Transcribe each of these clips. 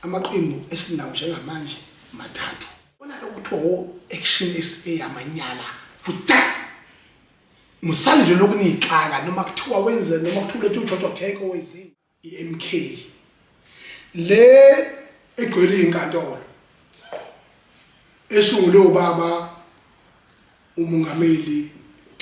Amaqembu esinawo njengamanje mathathu. Bona lokuthiwa o-Action SA amanyala futhi musani nje lokhu niyixaka noma kuthiwa wenze noma kuthiwa ulethe uJojo Theko wenze i-MK le egcwele inkantolo esungulwe ubaba umongameli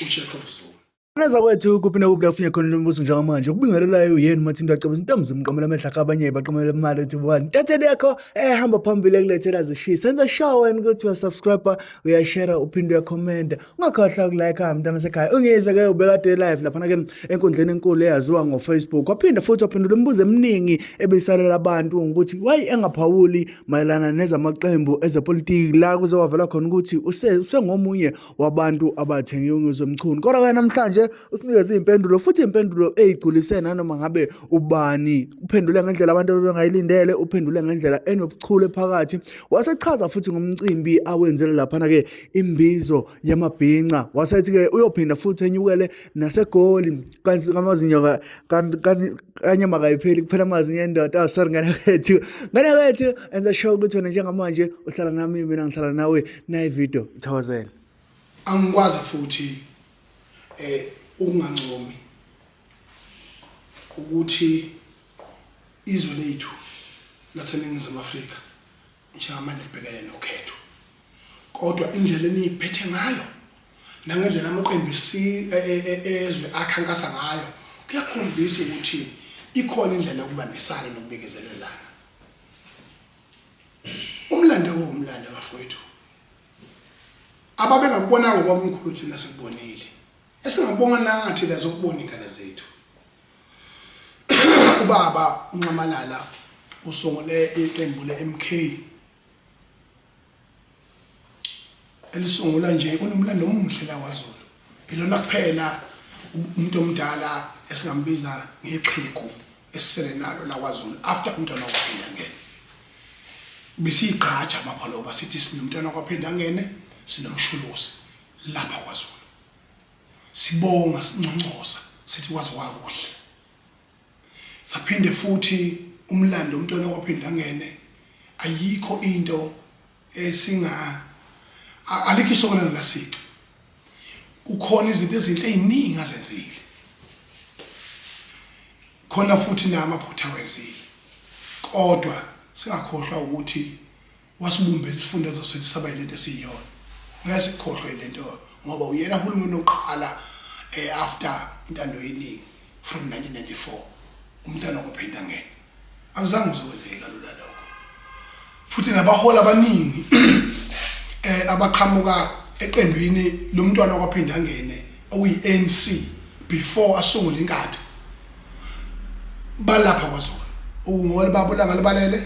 uJacob Zuma. Neza kwethu kuphi nakuphi la kufunye khona umbuso njengamanje ukubingelelayo uyena uMathinto acebisa intombi zimqamela amehla kabanye baqamela imali ethi one intatheli yakho ehamba phambili ekulethela zishisa enza sure wena ukuthi uyasubscribe uyashare uphinde uyakhomenta ungakhohlwa ukulike mntana sekhaya ungizwe ke ubekade live laphana ke enkundleni enkulu eyaziwa ngoFacebook waphinde futhi waphendula imibuzo eminingi ebisalela abantu ukuthi why engaphawuli mayelana nezamaqembu ezepolitiki la kuze wavela khona ukuthi usengomunye wabantu abathengiwe ngizwe Mchunu. Kodwa ke namhlanje usinikeze izimpendulo futhi impendulo eyigculise nanoma ngabe ubani. Uphendule ngendlela abantu abebengayilindele, uphendule ngendlela enobuchule phakathi. Wasechaza futhi ngomcimbi awenzele laphana ke imbizo yamabhinca. Wasethi ke uyophinda futhi enyukele naseGoli kanti kamazinyo kanye makayipheli kuphela amazinyo endoda. Oh, sorry ngane kwethu. Ngane kwethu enza sure ukuthi wena njengamanje uhlala nami mina ngihlala nawe nayi video thokozela. Angikwazi futhi eh ukungancomi ukuthi izwe lethu laseNingizimu Afrika njengamanje libhekene nokhetho kodwa indlela eniyiphethe ngayo nangendlela amaqembu e, e, e, ezwe akhankasa ngayo kuyakhombisa ukuthi ikhona indlela yokubambisana nokubekezelelana. Umlando womlando bafowethu ababengakubonanga ubabomkhulu thina sikubonile esingabonga nathi la zokubona ingane zethu. Ubaba uNxamalala usungule iqembu le-MK elisungula nje kunomlando omuhle la kwaZulu. Ilona kuphela umuntu omdala esingambiza ngexhegu esisele nalo la kwaZulu after umntwana wakwaPhindangene. Besiyigqaja amapholoba sithi sinomntwana wakwaPhindangene sinomsholozi lapha kwaZulu. Sibonga sinconcoza sithi kwaze kwakuhle. Saphinde futhi umlando umntwana wakwaPhindangene ayikho into esinga alikho isokana nasici. Kukhona izinto ezinhle eziningi azenzile. Khona futhi namaphutha awenzile. Kodwa singakhohlwa ukuthi wasibumbela isifundazwe sethu saba yilento esiyiyona. Ngeke sikukhohlwe lento ngoba uyena uhulumeni oqala eh, after intando yeningi from 1994 umntwana kwaPhindangene. Akuzange kuzokwenzeka kalula lokho. Futhi nabaholi abaningi eh abaqhamuka eqembini lomntwana kwaPhindangene okuyi-ANC before asungule inkatha balapha kwaZulu ukungoli babo Langalibalele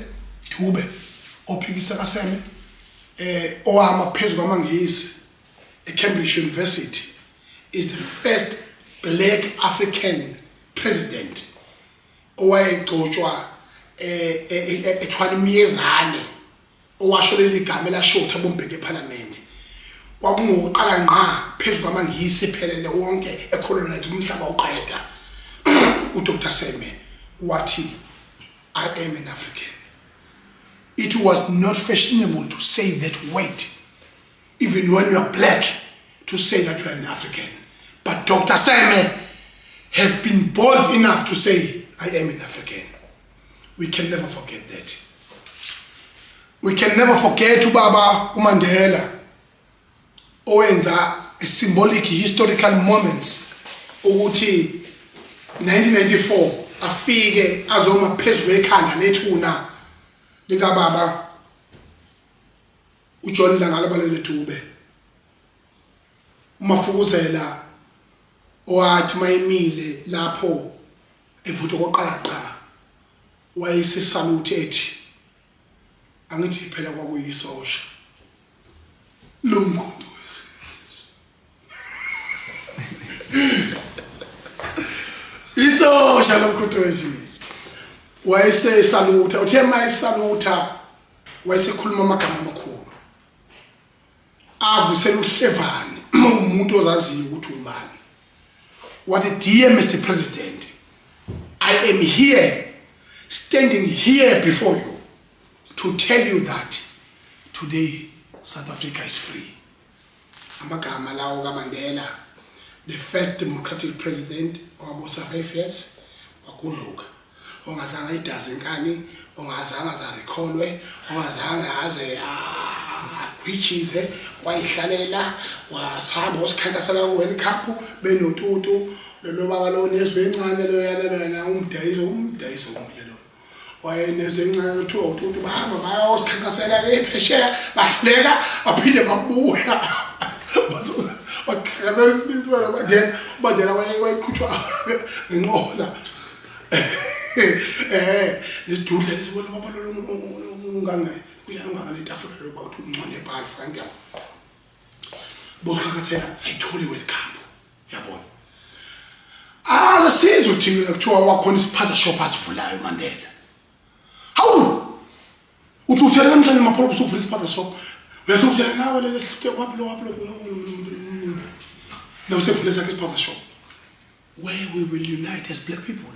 Dube ophikisa kaSeme eh owama phezu kwamaNgisi eCambridge University is the first black African president owayegcotshwa eh, eh, eh, ethwala imiyezane owasho leli gama elashotha bombheke ephalamende kwakungokuqala ngqa phezu kwamaNgisi ephelele wonke ecolonize umhlaba uqeda uDr Seme wathi I am an African. It was not fashionable to say that word even when you are black to say that you are an African. But Dr. Seme have been bold enough to say I am an African. We can never forget that. We can never forget ubaba uMandela owenza a symbolic historical moments ukuthi 1994 afike azoma phezu kwekhanda lethuna likababa uJohn Langalibalele Dube uMafukuzela owathi mayimile lapho evutha koqala qha wayesesaluthe ethi angithi phela kwakuyisosha lomkhonto wesizwe isosha lomkhonto wesizwe wayesesalutha uthe uma esalutha wayesekhuluma amagama amakhulu avusela uhlevane umuntu ozaziyo ukuthi ubani wathi dear Mr President I am here standing here before you. to tell you that today South Africa is free. Amagama lawo kaMandela, the first democratic president owabusa 5 years wagudluka, ongazange ayidaze inkani, ongazange azarekholwe, ongazange aze agwijize, wayihlalela wasihamba wasikhankasela ku-World Cup benoTutu lolo baba lo nezwe encane loyana lona umdayiso umdayiso omunye lona wayenezwe encane kuthiwa uTutu, bahamba bayokhankasela le phesheya, bahluleka, baphinde babuya bakhankasela isibili Mandela. uMandela wayeqhutshwa ngenqola lesidudla lesibona baba lolo ungange kuya ungangale itafula lo bawuthi ungcone ebhali frank yabo bokhankasela sayithola i-World Cup yabona. Asizwe thina kuthiwa wakhona isiphaza shop asivulayo Mandela. Hawu, uthi uthele namhlanje mapholo usuvula isiphaza shop, uyathi nawe lele hlute kwaphi lo waphi lo na usevule sakhe isiphaza shop. Where we will unite as black people,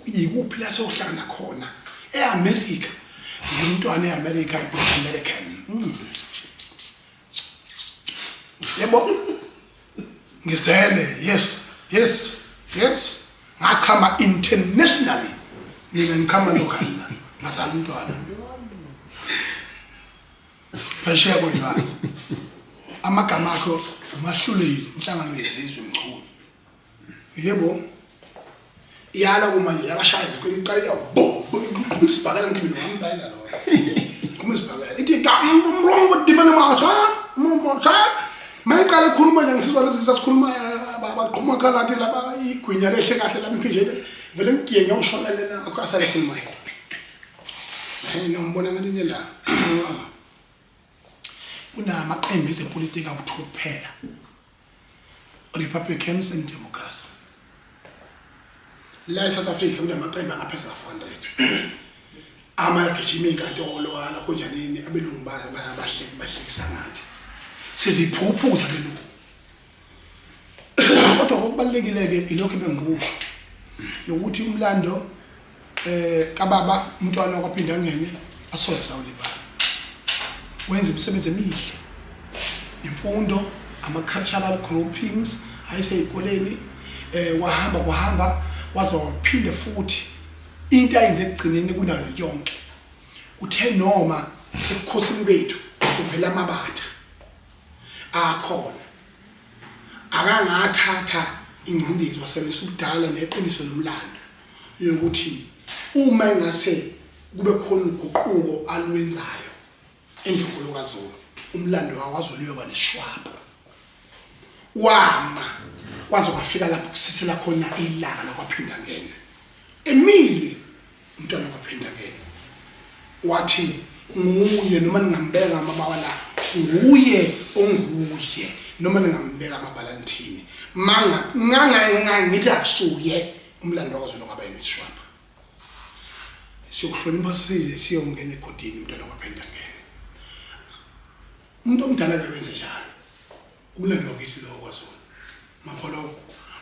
yikuphi la sohlangana khona? E-America ngumntwana, e-America, i-black American. Yebo, ngizele, yes, ngachama internationally, mina ngichama local la, ngazala umntwana phesheya kwelwandle. Amagama akho umahluleli inhlangano yezizwe mchunu. Yebo, iyala kuma nje yabashaya izikwele iqala bo qhuma isibhakela, ngithi mina ngambhayela loyo qhuma isibhakela ithi ka mrongo divana masha masha mayiqala ekhuluma nje ngisizwa lezi sasikhuluma baqhuma khalakhe laba igwinya lehle kahle lami mphinjele vele ngigiye ngiyoshonelela akasale khuluma yena. Hey, nombona ngelinye la kunamaqembu ezepolitiki awu-2 kuphela, Republicans and Democrats. La eSouth Africa kunamaqembu angaphezu ka-400 ama agijima iy'nkantolo ala kunjanini, abelungu bahlekisa ngathi siziphuphuza abelungu. Kodwa okubalulekile-ke ilokhu ebengikusho yokuthi umlando kababa umntwana kwaphinda angene asoze sawulibala, wenza imisebenzi emihle, imfundo, ama-cultural groupings ayesey'koleni, wahamba kwahamba waze waphinde futhi into ayenze ekugcineni kunayo yonke, uthe noma ebukhosini bethu kuvela amabatha akhona akangathatha ingcindezi, wasebenzisa ubudala neqiniso nomlando yokuthi uma engase kube khona uguquko alwenzayo endlunkulu kaZulu, umlando wakwaZulu uyoba neshwapha. Wama kwaze kwafika lapho kusithela khona ilanga lakwaphinda ngena emile umntwana kwaphinda ngena, wathi nguye noma ningambeka amabala, nguye onguye noma ningambeka amabala nithini, manga nganga ngithi akusuye umlando wakwaZulu ngaba yini isishwapha. Siyokuhlonipha size siyongena egodini umntwana kwaphinda ngena. Umuntu omdala ke wenze njalo, umlando wakithi lo kwaZulu mapholo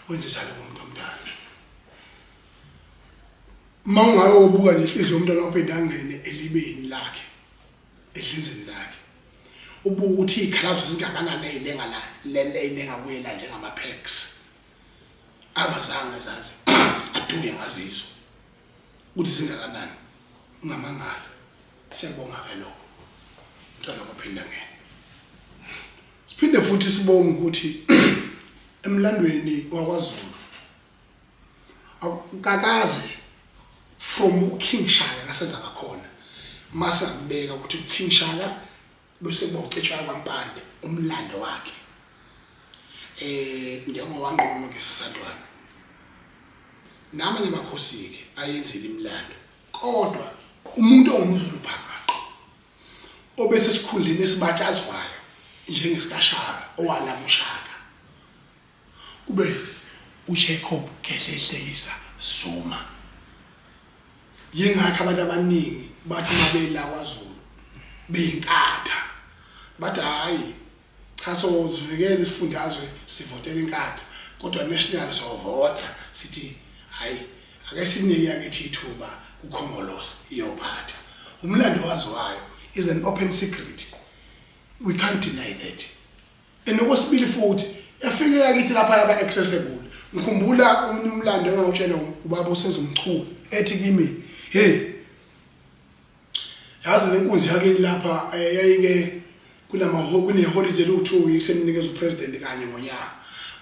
wenze njalo umuntu omdala. Uma ungayobuka nje inhliziyo yomntwana waphinda angene elibeni lakhe, edlizini lakhe, ubuka ukuthi iy'khalazo zingakanani ey'lenga la lele ey'lenga kuye la njengama-packs angazange zazi aduke ngazizwa ukuthi zingakanani, ungamangala. Siyabonga-ke lokho mntwana kwaphinda ngene. Siphinde futhi sibonge ukuthi emlandweni wakwaZulu akukakaze from uKing Shaka kaseza ngakhona, mase akubeka ukuthi uKing Shaka bese kuba uCetshwayo kwaMpande, umlando wakhe njengowanqoma ngesisantwana namanye amakhosi-ke ayenzile imilando, kodwa umuntu ongumZulu phakathi obese sikhundleni esibatshazwayo njengesikashaka owalamushaka kube uJacob Gedleyihlekisa Zuma. Yingakho abantu abaningi bathi mabela kwaZulu beyinkatha bathi hayi cha, sozivikela isifundazwe sivotela inkatha, kodwa national sovota sithi hayi, ake sinike akithi ithuba kuKhongolose iyophatha. Umlando waziwayo is an open secret. We can't deny that. And okwesibili futhi yafike yakithi lapha yaba accessible. Ngikhumbula omunye umlando engawutshela ubaba uSenzo Mchunu ethi kimi, hey yazi le nkunzi yakini lapha eh, yayike kuneholide eliwu-two weeks eninikeza upresident kanye ngonyaka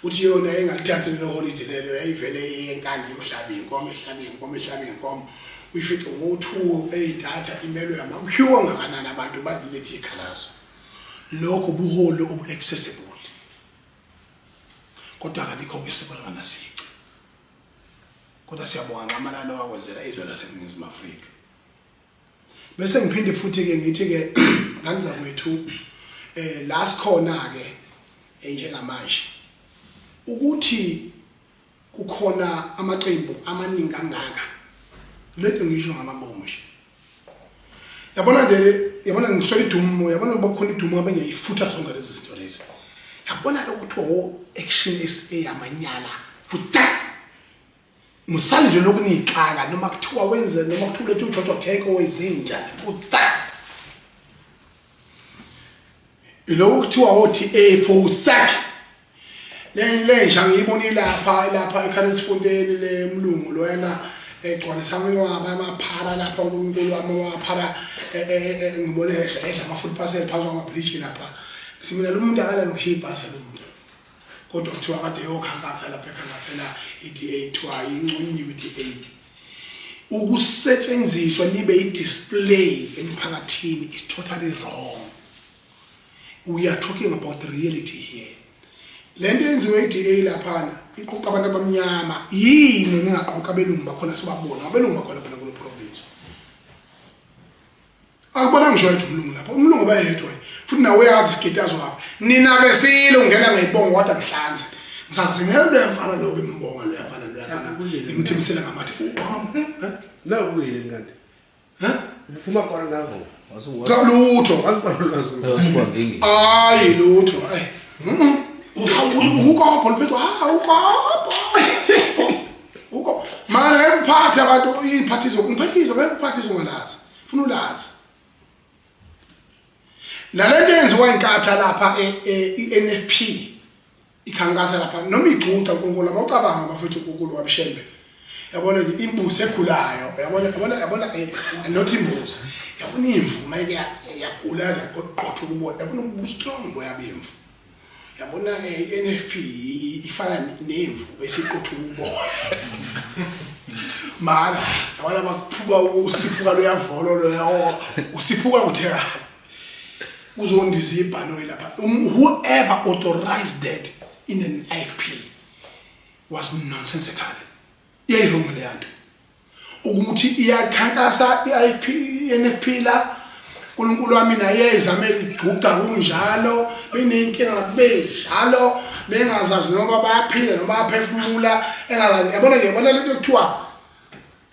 uthi yona yayingalithathi lelo holide lelo yayivele iyenkandi yohlaba iy'nkomo ehlaba iy'nkomo ehlaba iy'nkomo uyifice ngo-two eyintatha imelwe amakhiwo angakanani abantu bazilethe iy'khalazo lokho buholi obu-accessible kodwa akalikho kwisiko langanasici kodwa siyabonga nxamalala owakwenzela izwe laseningizimu afrika bese ngiphinde futhi ke ngithi ke ngane zakwethu eh la sikhona ke eh, njengamanje ukuthi kukhona amaqembu amaningi kangaka lento ngisho ngamabomu nje yabona nje yabona ngiswela idumo yabona kuba khona idumo ngabe ngiyayifutha zonke lezi zinto lezi yabona lokuthiwa o action SA yamanyala futhi musani nje lokhu niyixaka noma kuthiwa wenze noma kuthiwa ulethe ujojo theko wezinja futhi ilokhu kuthiwa othi a for sack le nja ngiyibone lapha lapha eKhalesifonteni le mlungu loyana egcwalisa amangcwaba amaphara lapha uNkulunkulu wami amaphara e, e, e, ngibone edla ama-food parcel phansi kwamabhriji lapha ngithi mina lo muntu akala nokushiya ibhasi lo muntu kodwa kuthiwa kade eyokhankasa lapha ekhankasela i-DA kuthiwa inconyiwe i-DA ukusetshenziswa nibe i-display emphakathini is totally wrong we are talking about the reality here le nto yenziwe i-DA laphana iqoqa abantu abamnyama yini ningaqoqa abelungu bakhona sibabona abelungu bakhona phela kulo province akubona ngisho yedwa umlungu lapha umlungu bayedwa futhi nawe uyazi isigidi waphi nina besile ungena ngayibongo kodwa mhlanzi ngisazingela loya mfana lo bembonga loya mfana loya mfana ngimthimisela ngamathe uwami la kuyini kanti ha uphuma khona nango cha lutho hayi lutho eh ukopho luphethu ha ukopho ukopho manje ngeke uphathe abantu iphathiso ngiphathiso ngeke uphathiso ngalazi funa ulazi nalento yenziwa inkatha lapha e-NFP ikhankasa lapha noma igcuca uNkulunkulu uma ucabanga bafethu uNkulunkulu wabishembe yabona nje imbuzi egulayo yabona yabona yabona eh, not imbuzi yabona imvu mayike yagula yaze yaqotha ukubona yabona ubu-strong boya bemvu yabona eh, i-NFP ifana nemvu esiqotha ukubona mara yabona bakuphuka usiphuka loyavolo loya usiphuka kutheka kuzondiza ibhanoyi lapha um, whoever authorized that in an IFP was nonsensical iyayirongo leya nto ukuthi iyakhankasa i-IFP i-NFP la uNkulunkulu wami naye iyayizamela igcuca kunjalo beneyinkinga benjalo bengazazi noma bayaphila noma bayaphefumula engazazi yabona nje yabona lento ekuthiwa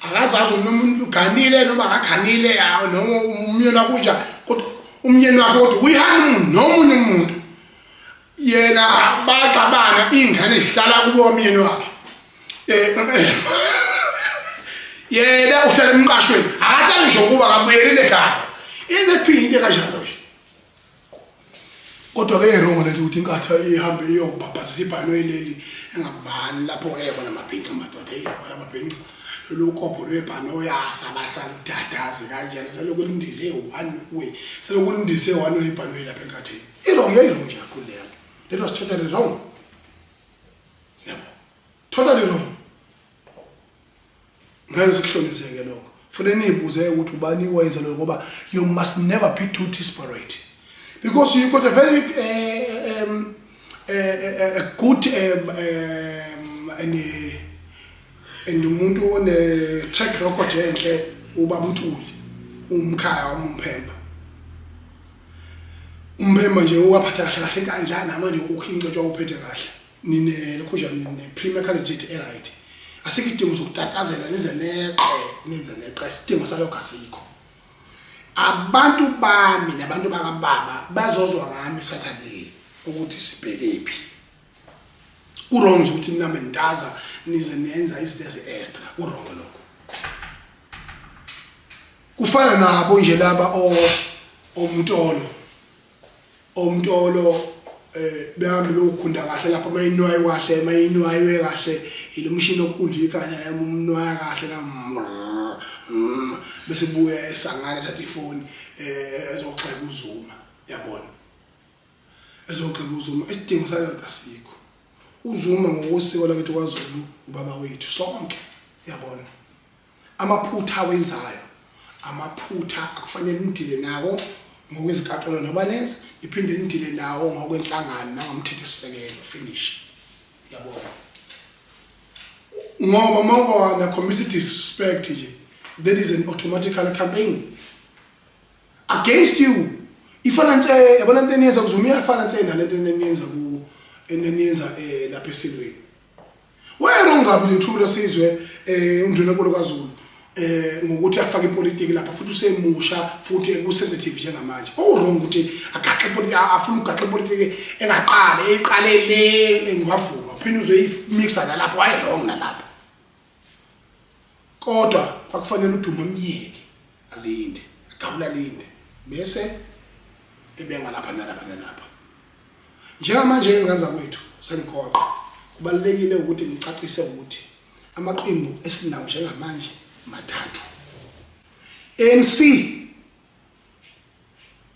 akazazi noma umuntu uganile noma akakhanile noma umyeni wakhe unjani kodwa umyeni wakhe kodwa kuyi-honeymoon nomunye umuntu yena baxabana iy'ngane zihlala kubo kwamyeni wakhe um yena uhlala emqashweni akahlali nje ukuba akabuyelile ekhaya inephi into ekanjalo nje kodwa ke irongo lento ukuthi inkatha ihambe iyobhabhaza ibhanoyi leli engabani lapho eyabona amabhinca madoda eyabona amabhinca lolu kobho lwebhanoyi asabahlala udadaze kanjena selokhu lindize one way selokhu lindize one way ibhanoyi lapha enkatheni irongo yayirongo nje kakhulu leyo nto that was totally wrong yabo totally wrong ngeke sikuhlonizeke lokho fanele niyibuze ukuthi ubani owayenza lokho ngoba you must never be too desperate because you got a very uh, um, a good um, um, and and umuntu one track record enhle ubaba uNtuli umkhaya wami umphemba umphemba nje uwaphatha kahle kahle kanjani manje ukhincetshwa uphethe kahle nine lokhujana nine premier candidate e right asikho isidingo sokutatazela nize neqe nize neqe isidingo salokho asikho abantu bami nabantu bakababa bazozwa ngami Saturday ukuthi sibhekephi ku-wrong nje ukuthi ninambe nitaza nize nenza izinto ezi-extra ku-wrong lokho. Kufana nabo nje laba o omtolo omtolo eh behambe beyogunda kahle lapha mayinwaye kahle mayinwaye kahle ilomshini okukunda ikhanya umnwaya kahle la bese buya esangana ethatha ifoni eh ezogxeka uZuma yabona ezogxeka uZuma isidingo salento asikho uZuma ngokosiko lakithi kwaZulu ubaba wethu sonke yabona Amaphutha awenzayo amaphutha akufanele nidile nawo ngokwezinkantolo noba nenza niphinde nidile nawo ngokwenhlangano nangomthethosisekelo finish yabona ngoba uma unakhombisa i-disrespect nje that is an automatical campaign against you ifana nse yabona into eniyenza kuzuma iyafana nse nalento eniyenza ku eniyenza eh lapha esilweni Wena ungabi lethula sizwe eh uNdunankulu kaZulu eh ngokuthi afake ipolitiki lapha futhi usemusha futhi ekusensitive njengamanje. Oh wrong ukuthi agaxe ipolitiki afuna ukugaxa ipolitiki engaqali eyiqale le engavuma uphinde uzoyimixa nalapho waye wrong nalapho. Kodwa kwakufanele uDuma amyeke alinde agawula alinde bese ebenga lapha nalapha nalapha. Njengamanje ngane zakwethu sengigoqa kubalulekile ukuthi ngicacise ukuthi amaqembu esinawo njengamanje mathathu. ANC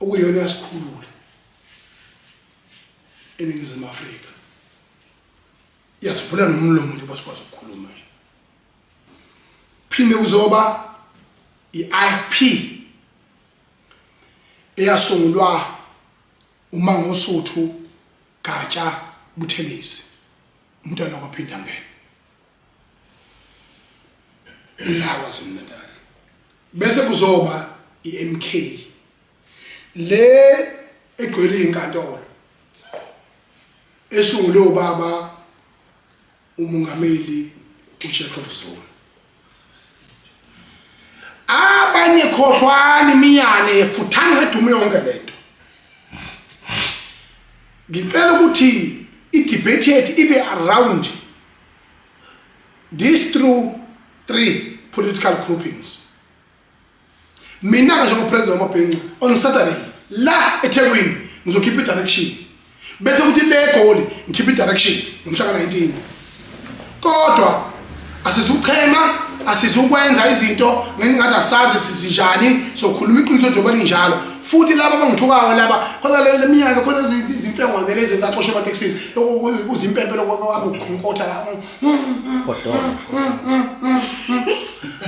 okuyona yasikhulula eNingizimu Afrika yasivula nomlomo nje basikwazi ukukhuluma nje phinde kuzoba i-IFP eyasungulwa uMangosuthu Gatsha Buthelezi umntwana kwaPhindangene la KwaZulu-Natal bese kuzoba i-MK le egcwele inkantolo esungulwe ubaba umongameli uJacob Zuma abanye khohlwani imiyane futhani ngedume yonke lento ngicela ukuthi i-debate yethu ibe around these through three political groupings Mina-ke njengopresident wamabhinca on Saturday la eThekwini ngizokhipha i-direction bese kuthi le egoli ngikhipha i-direction ngomhla ka-19 kodwa asizuchema asizukwenza izinto ngengathi asazi sizinjani sokhuluma iqiniso njengoba linjalo futhi laba abangithukayo laba khona le minyaka khona izimfengwane lezi ezaxoshwa ematekisini kuzimpempe lokho akukhonkotha la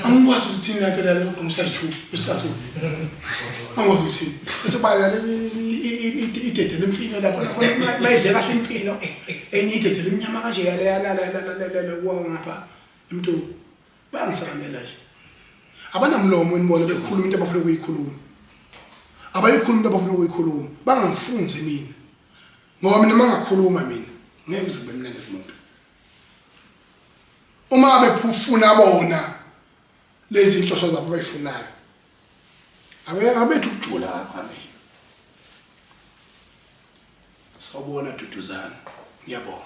Angikwazi ukuthi thini lento leyo lokugqumisa isithuba isicathulo. Angikwazi ukuthi bese kuba idede lemfino lapho mayidle kahle imfino enye idede lemnyama kanje yale yala la la la la ngapha emntu bayangisakanela nje. Abanamlomo enibona bekhuluma into abafuna ukuyikhuluma. Abayikhuluma into abafuna ukuyikhuluma bangangifunzi mina. Ngoba mina mangakhuluma mina ngeke kuze kube mnandi kumuntu. Uma bephufuna bona lezi inhloso zabo abayifunayo. Abe abethu ukujula kakhulu. Sawubona Duduzana. Ngiyabonga.